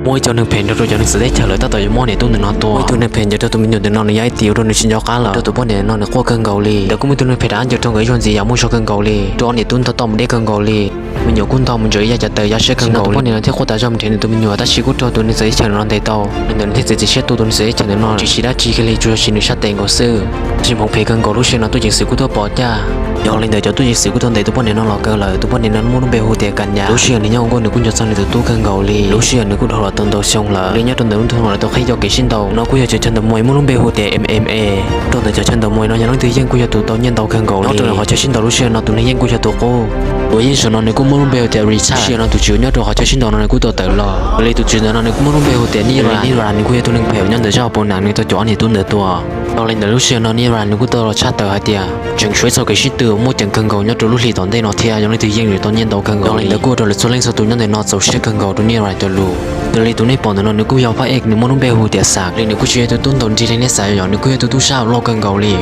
Muaj ib co neeg phem nrog rau cov neeg txawv teb chaws lawv tab tom yuav muab niam tub ntawm no tua. Muaj ib tug neeg phem ncaws rau tus me nyuam ntawm no nws yog ib tis ua rau nws tsis nco qab lawm. Rau tus poj niam no nws quaj kawg nkaus li. Ntawd kuj muaj ib tug neeg phem rov qab ncaws rau nkawd ib zaug ntxiv yam muaj zog kawg nkaus li. Rau ob niam tub ntog tau mus deb kawg nkaus li. Me nyuam kuj ntog mus ntsaws ib yav cav taws ya siab kawg nkaus. Tus poj niam no thiaj quaj tas zog mus nrhiav nws tus me nyuam tab sis kuj raug tus neeg txawv teb chaws no ntes tau. Tus neeg ntawd thiaj txiav txim siab tua tus neeg txawv teb chaws ntawm no tsis siv dab tsi kiag li tsuas yog siv nws sab tes nkaus xwb. Tsis hmoov phem kawg nkaus lub sij hawm no tub ceev xwm kuj tuaj pom caj. Yog li ntawd cov tub ceev xwm kuj tau ntes tus poj niam no los kawg lawm. Tus poj niam no muaj lub npe hu tias Kas Nyas. Lub sij hawm nws nyob ua nkuaj nws kuj nco txog nws tus tub kawg nkaus li. Lub sij hawm nws kuj dhau los tau ntau xyoo lawm li. Nyob rau ntawm lub ntuj no lawv tau qhib cov kev sib ntaus no kuj yog cov chaw ntaus muaj ib muaj lub npe hu tias M M A. Rau ntawm cov chaw ntaus muaj no yog leej twg yeej kuj yog tus tau nyiaj ntau kawg nkaus li. Nyob rau qhov chaw sib ntaus lub sij hawm no tus neeg yeej kuj yog tus qub. Tus yeej saum no nws kuj muaj lub npe hu tias Richard. Lub sij hawm no tus tswv nyob rau qhov chaw sib ntaus no nws kuj tau tawm los. Li tus tswv ntawm no nws kuj muaj lub npe hu tias Nira. Nira nws kuj yog tus neeg phem nyob ntawm zaj hauv paus nam nws tau cov ob niam tub ntawd tua. Yog li ntawd lub sij hawm no Nira nws kuj tau los tshaj tawm hais tias tseem tshuav ib txoj kev sib tw muaj ceem kawg nkaus nyob rau lub hli tom ntej no thiab yog leej twg yeej nws tau nyiaj ntau kawg nkaus li. Ntawd kuj ua rau lawv txhua leej txhua tus nyob ntawm no txaus siab kawg nkaus rau Nira cov lus. Yog li tus nej pom ntawm no nws kuj yog phab ej nws muaj lub npe hu tias Xam li. Nws kuj tsis yog tus tub ntaus nrig li nej xav yom, nws kuj yog tus tub sab uas loj kawg nkaus li.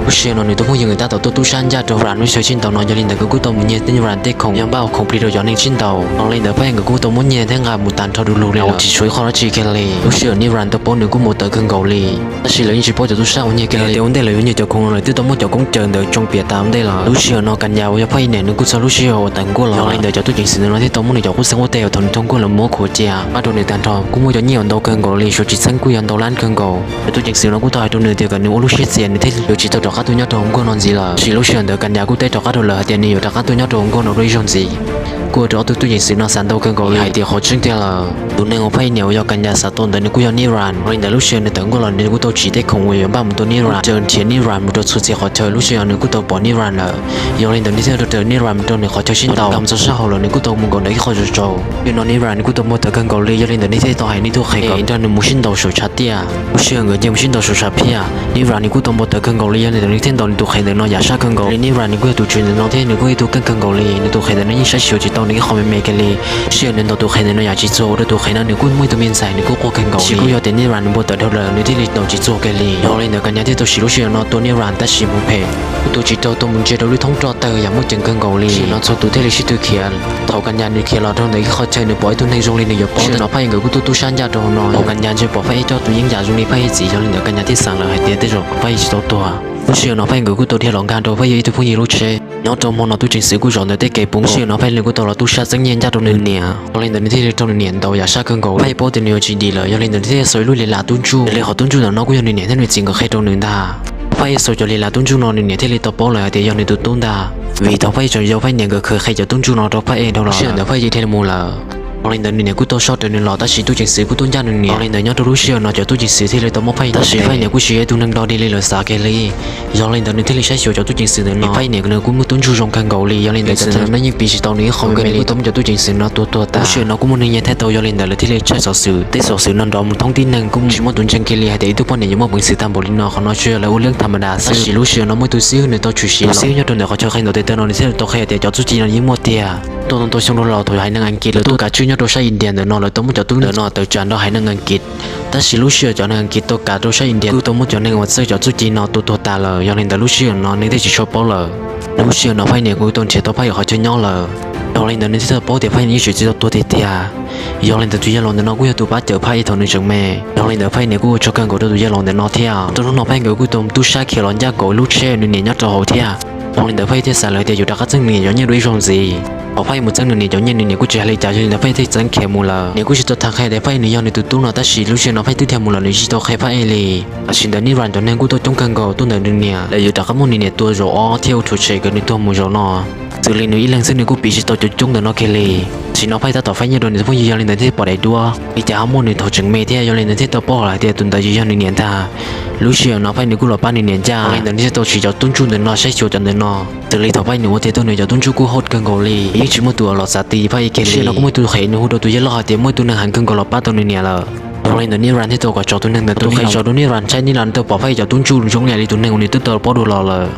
Lub sij hawm no nws tus phooj ywg nkawd tab tom tuaj tub sab ncaj rau Nira lub chaw sib ntaus no, yog li ntawd nkawd kuj tau mus nyiag Nira tej khoom yog npaj ua khoom plig rau cov neeg sib ntaus. Yog li ntawd phab ej nkawd kuj tau muab nyiag thiab nqa mus tas nrho du lug li, tsis tshuav ib qho dab tsi kiag li. Lub sij hawm Nira tau paub nws kuj mus tawv kawg nkaus li, tab sis lawv yeej tsis paub cov tub sab uas nyiag kiag li. Ua ntej lawv yuav nyiag cov khoom no lawv twb tau muab cov koob caws ntawd tsoo piam tas ua ntej lawm. Lub sij hawm no Kas Nyas uas yog phab ib niam nws kuj txog lub sij hawm uas tawm nkuaj los. Yog li ntawd cov tub ceev xwm ntawm no thiaj tau muab nws cov qub xeeb ua tej uas thaum nws thaub nkuaj lawv muab khuam cia npaj rau nws tag nrho, kuj muaj cov nyiaj uas ntau kawg nkaus li, suav tsis txheeb kuj yog ntau lab kawg nkaus. Cov tub ceev xwm no kuj tau hais rau nws tias kom nws ua lub siab txias nws thiaj yuav tsis tau rov qab tuaj nyob rau hauv nkuaj no ntxiv lawm. Tiam sis lub sij hawm ntawd Kas Nyas kuj teb rov qab rau lawv hais tias nws yuav rov qab tuaj nyob rau hauv nkuaj no dua ib zaug ntxiv. Kuj ua rau ob tug tub ceev xwm no xav ntau kawg nkaus li hais tias qhov tseeb tiag lawm, tus neeg uas phab ib niam uas yog Kas Nyas xav tua ntawd nws kuj yog Nira. Yog li ntawd lub sij hawm nws tawm nkuaj los nws kuj tau tsim tej khoom uas yuav npaj mus tua Nira, raws nrhiav Nira mus rau txhua txhia qhov chaw. Lub sij hawm nws kuj tau pom Nira lawm, yog li ntawd nws thiaj tau raws Nira mus rau nws qhov chaw sib ntaus. Nkag mus txog sab hauv lawm nws kuj tau mus nkaum ntawm ib qho tsaus tsaus. Yog no Nira nws kuj tau muag tawv kawg nkaus li, yog li ntawd nws thiaj tau hais nws tus qhev kom nrog nws mus sib ntaus saum tshav tiaj. Lub sij hawm nkawd cia mus sib ntaus saum tshav phiaj, Nira nws kuj tau muag tawv kawg nkaus li, yog li ntawd nws thiaj ntaus nws tus qhev ntawm no yam sab kawg nkaus li. Nira nws kuj yog tus tswv ntawm no thiab nws kuj yog tus keej kawg nkaus li, nws tus qhev ntawm no yeej saib xyuas tsis tau nws ib qho me me kiag li. Lub sij hawm nws ntaus tus qhev ntawm no yam tsis txuag ua rau tus qhev no nws kuj muaj ib tug me ntxhais nws kuj quaj kawg nkaus li. Kuj yog tias Nira nws muag tawv dhau lawm nws thiaj li ntaus tsis txuag kiag li. Yog li ntawd Kas Nyas thiaj tau siv lub sij hawm no tua Nira tab sis hmoov phem kuj tua tsis raug, tua mus ntsia rau lub thoob roj tawg yam muaj ceem kawg nkaus li. Lub sij hawm no txhua tus thiaj li sib tw khiav. Thaum Kas Nyas nws khiav los rau ntawm ib qho chaw nws pom ib tug neeg zoo li nws yuav paub. Lub sij hawm no phab ej nkawd kuj tuaj tub sab ncaj rau hauv no, thaum Kas Nyas nws pom phab ej coj tus yeeb yam zoo li phab ej txiv, yog li ntawd Kas Nyas thiaj xav lawm hais tias tej zaum phab ej tsis tau tuag. Lub sij hawm no phab ej nkawd kuj tau dhia los nkag rau phab ej ib tug phooj ywg lub tsheb. Nyob rau hmo no tub ceev xwm kuj zov ntawm tej kev puv nkaus. Lub sij hawm no phab ej nws kuj tau los tub sab txeeb nyiaj ncaj rau nws niam, yog li ntawd nws thiaj li raug nws niam ntaus yam sab kawg nkaus. Phab ej paub tias nws yuav tsis dim lawm, yog li ntawd nws thiaj xaws ib lub lis las tub ntsuj. Yog li qhov tub ntsuj ntawm no kuj yog nws niam thiab nws txiv nkawd qhia rau nws ntag. Phab ej xaws cov lis las tub ntsuj no nws niam thiaj li tau paub lawm hais tias yog nws tus tub ntag, vim thaum phab ej tseem yau phab ej niam nkawd khawv qhia cov tub ntsuj no rau phab ej dhau los. Lub sij hawm ntawd phab ej cia li mus lawm. Yog li ntawd nws niam kuj tau soj raws nws los tab sis tub ceev xwm kuj tuaj ncaj nws niam. Yog li ntawd nyob rau lub sij hawm no cov tub ceev xwm thiaj li tau muab phab ej, tab sis phab ej niam kuj tsis yog ib tug neeg dog dig li lawv xav kiag li. Yog li ntawd nws thiaj li saib xyuas cov tub ceev xwm ntawm no, phab ej niam nws kuj muaj tub ntsuj zoo kawg nkaus li, yog li ntawd cov tub ceev xwm no yeej piv tsis tau nws ib qho me me li, kuj tau muab cov tub ceev xwm no tua tuag tag. Lub sij hawm no kuj muaj neeg nyiag thaij tau, yog li ntawd lawv thiaj li tshaj xov xwm. Tej xov xwm no nrov mus thoob tib neeg kuj tsis muaj tus ntseeg kiag li hais tias ib tug poj niam yuav muaj peev xwm tag npaum li no. Qhov no tsuas yog lawv ua lub tham ma das xwb. Tab sis lub sij hawm no muaj ib tug xib hwb nws tau tshwm sim, xib hwb nyob rau ntawm qhov chaw qhia ntawm tes taw no nws thiaj tau qhia tias cov txuj ci no yeej muaj tiag. Tau ntau xyoo dhau los thaum haiv neeg Askiv lawv tuaj kav tswj nyob rau sab India ntawm no lawv tau muab cov tub ntawm no tawm tsam nrog haiv neeg Askiv. Tab sis lub sij hawm cov neeg Askiv tau kav rau sab India kuj tau muab cov neeg uas txawj cov txuj ci no tua tuag tas lawm, yog li ntawd lub sij hawm no neeg thiaj tsis tshua paub lawm. Lub sij hawm no phab ej niam kuj tau nrhiav tau phab ej qhov chaw nyob lawm, yog li ntawd nws thiaj tau paub tias phab ej niam yeej tseem tsis tau tuag tiag tiag. Yog li ntawd tus yawg laus ntawm no kuj yog tus pab cawm phab ej thaum nws tseem me, yog li ntawd phab ej niam kuj ua tsaug kawg nkaus rau tus yawg laus ntawm no thiab. Rau hnub no phab ej nkawd kuj tau tub sab khiav los ncaj nkaus lub tsheb nws niam nyob rau hauv thiab. Yog li ntawd phab ej thiaj xav lawm tias yuav rov qab txeeb nws niam cov nyiaj dua ib zaug ntxiv. Thaum phab ej mus txeeb nws niam cov nyiaj nws niam kuj tsis hais li cas, yog li ntawd phab ej thiaj txeev khiav mus lawm. Niam kuj tsis tau tham qhia tias phab ej nws yog nws tus tub no, tab sis lub sij hawm no phab ej twb dhia mus lawm nws tsis tau qhia phab ej li. Tam sim ntawd Nib Ras cov neeg kuj tuaj coob kawg nkaus tuaj ntawm nws niam, lawv yuav rov qab muab nws niam tua zaum ob thiab ua rhuav tshem kom nws tuag mus zaum no. Xws li nws ib leeg xwb nws kuj piv tsis tau cov coob ntawm no kiag li. Tam sim no phab ej tab tom faib nyiaj rau nws tus phooj ywg, yog li ntawd thiaj pom daim duab li cas ho muaj nws thaum tseem me thiab, yog li ntawd thiaj tau paub hais tias tus ntawd yog nws niam ntag. Lub sij hawm no phab ej nws kuj los pab nws niam ncaj, yog li ntawd nws thiaj tau siv cov tub ntsuj ntawm no saib xyuas cov ntawm no. Xws li thaum phab ej nws ua tiag tuaj nws cov tub ntsuj kuj hot kawg nkaus li, yeej tsis muaj tus uas los xav ti phab ej kiag li. Lub sij hawm no kuj muaj tus qhev nws hu rau tus yawg loj hais tias muaj ib tug neeg heev kawg nkaus los pab tau nws niam lawm. Yog li ntawd Nib Ras thiaj tau kom tso tus neeg ntawd tuaj, tus qhev tso rau Nib Ras saib Nib Ras tau pom phab ej cov tub ntsuj zoo ib yam li tus neeg uas nws twb tau paub dua los lawm.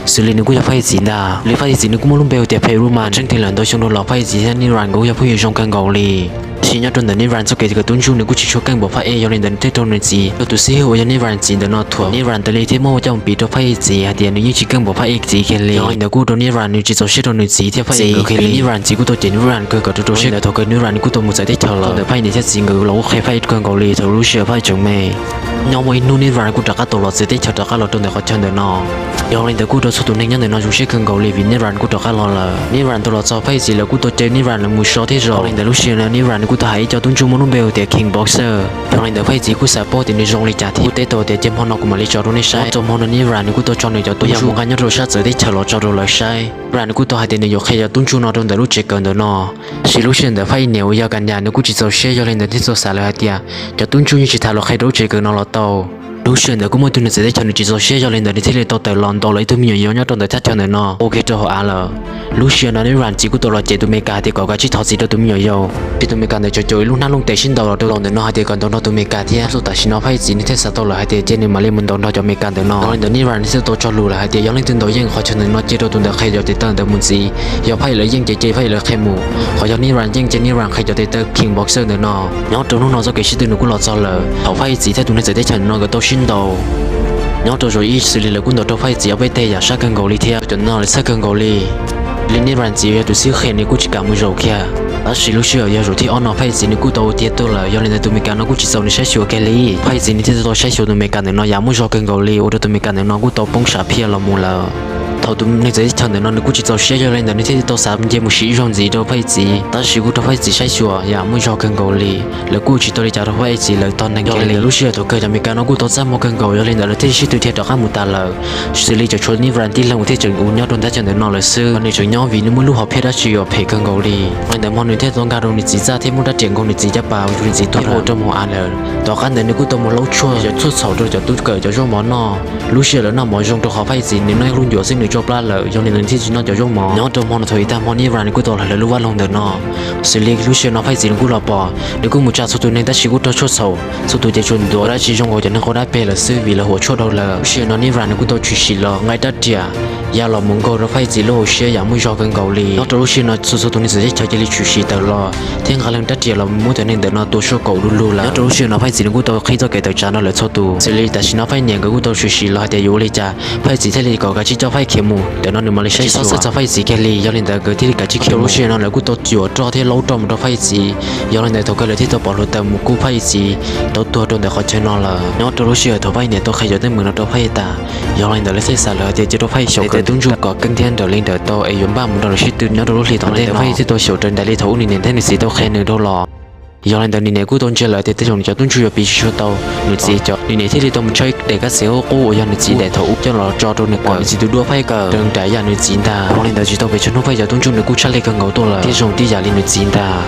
Xws li nws kuj yog phab ej txiv ntag, li phab ej txiv nws kuj muaj lub npe hu tias Pheruma, tseeb tiag lawm ntau xyoo dhau los phab ej txiv thiab Nib Ras nkawd kuj yog phooj ywg zoo kawg nkaus li. Tsis nyob rau ntawm Niran txoj kev kawm tub ntsuj nws kuj tsis tshua keej npaum Phaj Ej, yog li ntawd nws thiaj raug nws txiv rau tus xib hwb uas yog Niran txiv ntawm no thuam. Niran thiaj li thiaj muab coj mus piv rau Phaj Ej txiv hais tias nws yeej tsis keej npaum Phaj Ej txiv kiag li. Yog li ntawd kuj rau Niran nws tsis txaus siab rau nws txiv thiab Phaj Ej nkawd kiag li. Niran txiv kuj tau cem Niran kawg kom rau rau siab. Thaum kawg Niran kuj tau mus txawv teb chaws lawm. Ntawm Phaj Ej niam thiab txiv nkawd los kuj qhia Phaj Ej kawg nkaus li thaum lub sij hawm Phaj Ej tseem me. Nyob muaj ib hnub Niran kuj rov qab tau los txawv teb chaws rov qab los rau ntawm qhov chaw ntawm no. Yog li ntawd kuj rau txhua tus neeg nyob ntawm no zoo siab kawg nkaus li vim Niran kuj rov qab los lawm. Niran tau los txog Phaj Ej txiv lawv kuj tau caw Niran lawv mus so thiab zov. Yog li ntawd lub sij hawm no Niran nws kuj tau hais ib co tub ntsuj muaj lub npe hu tias King Boxer. Yog li ntawd Phaj Ej txiv kuj xav paub tias nws zoo li cas thiab kuj teb tau tias cia hmo no kuv mam li tso rau nej saib. Txog hmo no Niran nws kuj tau tso nws cov tub ntsuj nqa nyob rau sab txawv teb chaws los tso rau lawv saib. Niran nws kuj tau hais tias nws yuav qhia cov tub ntsuj no rau ntawm lub tsev kawm ntawm no. Tiam sis lub sij hawm ntawd Phaj Ej niam uas yog Kas Nyas nws kuj tsis txaus siab, yog li ntawd thiaj tau xav lawm hais tias cov tub ntsuj yeej tsis tas los qhia rau lub tsev kawm no los tau. Lub sij hawm ntawd kuj muaj ib tug neeg txawv teb chaws nws tsis txaus siab, yog li ntawd nws thiaj li tau tawm los ntaus lawm ib tug me nyuam yaus nyob rau ntawm thaj chaw ntawm no ua kiag rau hauv av lawm. Lub sij hawm no Niran txiv kuj tau los cem tus Amelikas hais tias kom kav tsij thov txim rau tus me nyuam yaus. Ces tus Amelikas ntawd tsuas caum ib lub hnab looj tes sib ntaus los rau ntawm no hais tias kom ntaus nrog tus Amelikas thiab. Txog tam sim no Phaj Ej txiv nws thiaj xav tau lawm hais tias cia nws mam li mus ntaus nrog cov Amelikas ntawm no. Yog li ntawd Niran nws thiaj tau tso lus lawm hais tias yog leej twg ntaus yeej qhov chaw ntawm no cia rau tus ntawd qhia cov tes taw ntawd mus ntxiv. Yog Phaj Ej lawv yeej ces cia Phaj Ej lawv qhia mus, qhov yog Niran yeej ces Niran qhia cov tes taw King Boxer ntawm no. Nyob rau hnub no txoj kev sib tw nws kuj los txog lawm. Thaum Phaj Ej txiv thiab tus neeg txawv teb chaws ntawm no nkawd tau sib ntaus nyob rau zaum ib xws li lawv kuj ntaus rau Phaj Ej txiv ob peb teg yam sab kawg nkaus li thiab cov no lawv txhawj kawg nkaus li. Li Niran txiv uas yog tus xib hwb qhia nws kuj tsis kam mus zaum kiag. Tab sis lub sij hawm yog zaum thib ob no Phaj Ej txiv nws kuj tau tiav tuag lawm, yog li ntawd tus Amelikas no kuj tsis txaus nws saib xyuas kiag li. Phaj Ej txiv nws thiaj tau saib xyuas tus Amelikas ntawm no yam muaj zog kawg nkaus li ua rau tus Amelikas ntawm no kuj tau poob sam phiaj los mus lawm. Thaum tus neeg txawv teb chaws ntawm no nws kuj tsis txaus siab, yog li ntawd nws thiaj li tau xav nce mus siv ib zaug ntxiv rau Phaj Ej txiv, tab sis kuj raug Phaj Ej txiv saib xyuas yam muaj zog kawg nkaus li. Lawv kuj tsis tau li cas rau Phaj Ej txiv lawv tog neeg kiag li. Lub sij hawm thaum kawg cov Amelikas no kuj tau txaj muag kawg nkaus, yog li ntawd lawv thiaj sib tw dhia rov qab mus tas lawm. Xws li tseem tshuav Niran tib leeg uas thiaj tseem ua nyob rau thaj chaw ntawm no lawm xwb, nws tseem nyob vim nws muaj lub hom phiaj dab tsi uas phem kawg nkaus li. Li ntawd hmo nws thiaj tau nkag rau nws txiv txaj thiab muab rab riam nkaug nws txiv caj pas, nws txiv tuag lawm rau hauv av lawm. Tom qab ntawd nws kuj tau mus laub tshuaj cov txhuaj txhaum rau cov tub kawm cov zaub mov noj. Lub sij hawm lawv noj mov zoo rau qhov Phaj Ej txiv nws noj ib lub ncuav xwb nws tso plab lawm, yog li ntawd nws thiaj tsis noj cov zaub mov. Nyob rau hmo no thaum ib tag hmo Niran nws kuj tau los lawv lub vaj loog ntawm no. Xws li lub sij hawm no Phaj Ej txiv nws kuj los pom, nws kuj mus tsa txhua tus neeg tab sis kuj raug tshuaj txhaum, txhua tus ces tsuas ntuav dab tsi zoo nkaus cov neeg quav dab peg lawm xwb vim lawv huam tshuaj dhau lawm. Lub sij hawm no Niran nws kuj tau tshwm sim los nqa rab riam ya los mus nkaug rau Phaj Ej txiv lub hauv siab yam muaj zog kawg nkaus li. Nyob rau lub sij hawm no txhua txhua tus neeg txawv teb chaws cia li tshwm sim tawm los thiab nqa leej rab riam los muab cov neeg ntawm no tua suab kaum du lug lawm. Nyob rau lub sij hawm no Phaj Ej txiv nws kuj tau qhib txoj kev tawm tsam rau lawv txhua tus. Xws li tam sim no Phaj Ej niam nkawd kuj tau tshwm sim los hais tias yuav ua li cas Phaj Ej txiv thiaj li kom kav tsij coj Phaj Ej khiav mus, ntawm no nws mam li saib xyuas. Txhob txhawj txog Phaj Ej txiv kiag li, yog li ntawd nkawd thiaj li kav tsij khiav mus. Lub sij hawm no lawv kuj tau cuam roj thiab laub roj mus rau Phaj Ej txiv, yog li ntawd thaum kawg lawv thiaj tau pom hluav taws mus kuj Phaj Ej txiv tau tuag rau ntawm qhov chaw no lawm. Nyob rau lub sij hawm thaum Phaj Ej niam tau qhia cov teeb meem no rau Phaj Ej tas, yog li ntawd lawv thiaj xav lawm hais tias cia rau Phaj Ej xyaum tes tub ntsuj kom keej thiab nrawm li ntawm tau es yuav npaj mus nrog lawv sib tw nyob rau lub hli tom ntej no. Phaj Ej thiaj tau xyaum raws nraim li thaum ub nws niam thiab nws txiv tau qhia nws dhau los. Yog li ntawd nws niam kuj tau ntsia lawm tias tej zaum nws cov tub ntsuj yuav piv tsis tshua tau nws txiv cov, nws niam thiaj li tau mus tshawb daim kab xev huab qub uas yog nws txiv daim thaum ub coj los tso rau nws kom nws txiv tus duab Phaj Ej kawm raws nraim yam nws txiv ntag. Yog li ntawd tsis tau pes tsawg hnub Phaj Ej cov tub ntsuj nws kuj tshaj lij kawg nkaus tuaj lawm thiab zoo tib yam li nws txiv ntag.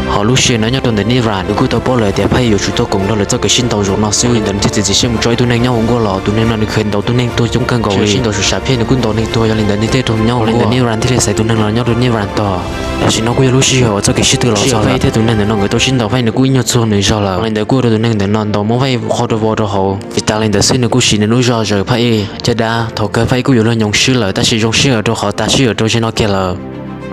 Ho lub sij hawm no nyob rau ntawm Niran nws kuj tau paub lawm tias Phaj Ej yuav tsum tuaj koom nrog lawv txoj kev sib ntaus zaum no xwb, li ntawd nws thiaj txiav txim siab mus tso ib tug neeg nyob hauv nkuaj los. Tus neeg no nws kheev ntaus tus neeg tuag coob kawg nkaus li, sib ntaus suam sam phiaj nws kuj ntaus neeg tuag, yog li ntawd nws thiaj raug nyob hauv nkuaj. Niran thiaj li xaiv tus neeg los nyob rau Niran tog. Tam sim no kuj yog lub sij hawm uas txoj kev sib tw los txog lawm thiab tus neeg ntawm no nkawd tau sib ntaus Phaj Ej nws kuj ib nyuag txuag nws zog lawm. Li ntawd kuj ua rau tus neeg ntawm no ntaus muab Phaj Ej qho rau vau rau hauv. Tsis tas li ntawd xwb nws kuj siv nws lub zog zawm Phaj Ej caj dab. Thaum kawg Phaj Ej kuj yuav luag nyoos swb lawm tab sis zoo siab heev rau qhov tas sij hawm rau ze no kiag lawm.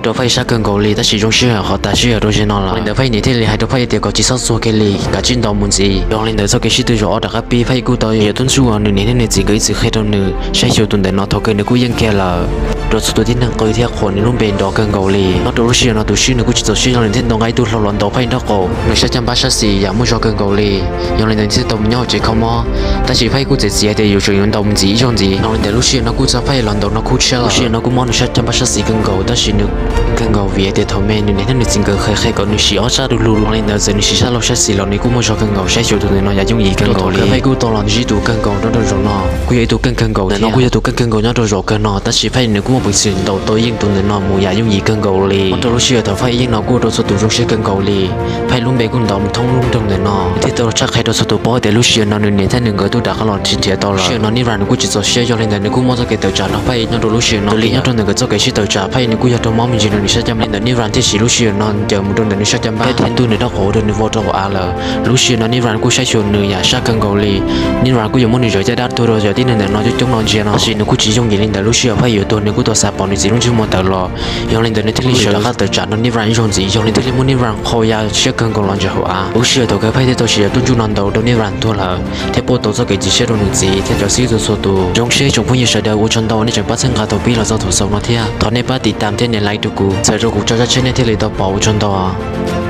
Rau Phaj Ej sab kawg nkaus li tab sis zoo siab heev qhov tas sij hawm rau ze no lawm. Li ntawd Phaj Ej niam thiaj li hais rau Phaj Ej tias kom tsis txhob txuag kiag li, kav tsij ntaus mus ntxiv. Yog li ntawd txoj kev sib tw zaum ob rov qab pib, Phaj Ej kuj tau cov tub ntsuj uas nws niam thiab nws txiv nkawd ib txwm qhia rau nws saib xyuas tus ntawm no, thaum kawg nws kuj yeej kiag lawm. Rau txhua tus tib neeg qw thiab qhuas nws lub npe nrov kawg nkaus li. Nyob rau lub sij hawm no tus swb nws kuj tsis txaus siab, yog li ntawd thiaj tau nqa ib tug hlau los ntaus Phaj Ej nraub qaum, nws sab caj npab sab xis yam muaj zog kawg nkaus li. Yog li ntawd nws thiaj tau mus nyob hauv tsev kho mob. Tab sis Phaj Ej kuj txiav txim hais tias yuav tsum yuav ntaus mus ntxiv ib zaug ntxiv. Yog li ntawd lub sij hawm no kuj txog Phaj Ej los ntaus no khub tshiab lawm. Lub sij hawm no kuj mob nws sab caj npab sab xis kawg nkaus, tab sis nws kawg nkaus vim hais tias thaum me nws niam thiab nws txiv nkawd qhia qhia kom nws siv ob sab du lug. Yog li ntawd txawm nws siv sab laug sab xis los nws kuj muaj zog kawg nkaus, saib xyuas tus ntawm no yam yooj yim kawg nkaus li. Phaj Ej kuj tau los ntsib tus kawg nkaus nyob rau zaum no, kuj yog ib tug keej kawg nkaus thiab, kuj yog tus keej kawg nkaus nyob rau zaum kawg no, tab sis Phaj Ej nws kuj muaj peev xwm ntaus tau yeej tus ntawm no mus yam yooj yim kawg nkaus li. Nyob rau lub sij hawm thaum Phaj Ej yeej no kuj ua rau txhua tus zoo siab kawg nkaus li. Phaj Ej lub npe kuj ntaus mus thoob lub nroog ntawm no, thiaj tau tshaj qhia rau txhua tus paub tias lub sij hawm no nws niam thiab nws nkawd twb rov qab los sib nrhiav tau lawm. Lub sij hawm no Niran nws kuj tsis txaus siab, yog li ntawd nws kuj muab txoj kev tawm tsam nrog Phaj Ej nyob rau lub sij hawm no. Nyob rau ntawm nkawd txoj kev sib tawm tsam Phaj Ej nws kuj yog raug mob me ntsis rau nws sab caj npab, li ntawd Niran thiaj siv lub sij hawm no ncaws mus rau ntawm nws sab caj npab thiab ntuj nws nraub qaum ua rau nws vau rau hauv av lawm. Lub sij hawm no Niran kuj saib xyuas nws yam sab kawg nkaus li. Niran kuj yuav muab nws zawm caj dab tuag rau cov tib neeg ntawm no coob coob no ntsia no, tab sis nws kuj tsis yooj yim li ntawd. Lub sij hawm Phaj Ej yuav tuag nws kuj xav pom nws txiv lub ntsej muag tawm los. Yog li ntawd nws thiaj li sawv rov qab tawm tsam rau Niv Ras ib zaug ntxiv. Yog li thiaj li muab Niv Ras qhau ya siab kawg nkaus los ntawm hauv av. Lub sij hawm thaum Kawg Phej thiaj tau siv cov tub ntsuj no ntaus rau Niv Ras tuag lawm, thiab pauj tau txoj kev cia siab rau nws txiv thiab cov xib hwb txhua txhua tus. Zoo siab tsoom phooj ywg sawv daws, ua tsaug ntau nej tseem pab txhawb nqa thaum pib los txog thaum xaus no thiab. Thov nej pab tiv tam thiab nias like rau kuv, txhawm rau kuv tso zaj tshiab nej thiaj li tau pom. Ua tsaug ntau.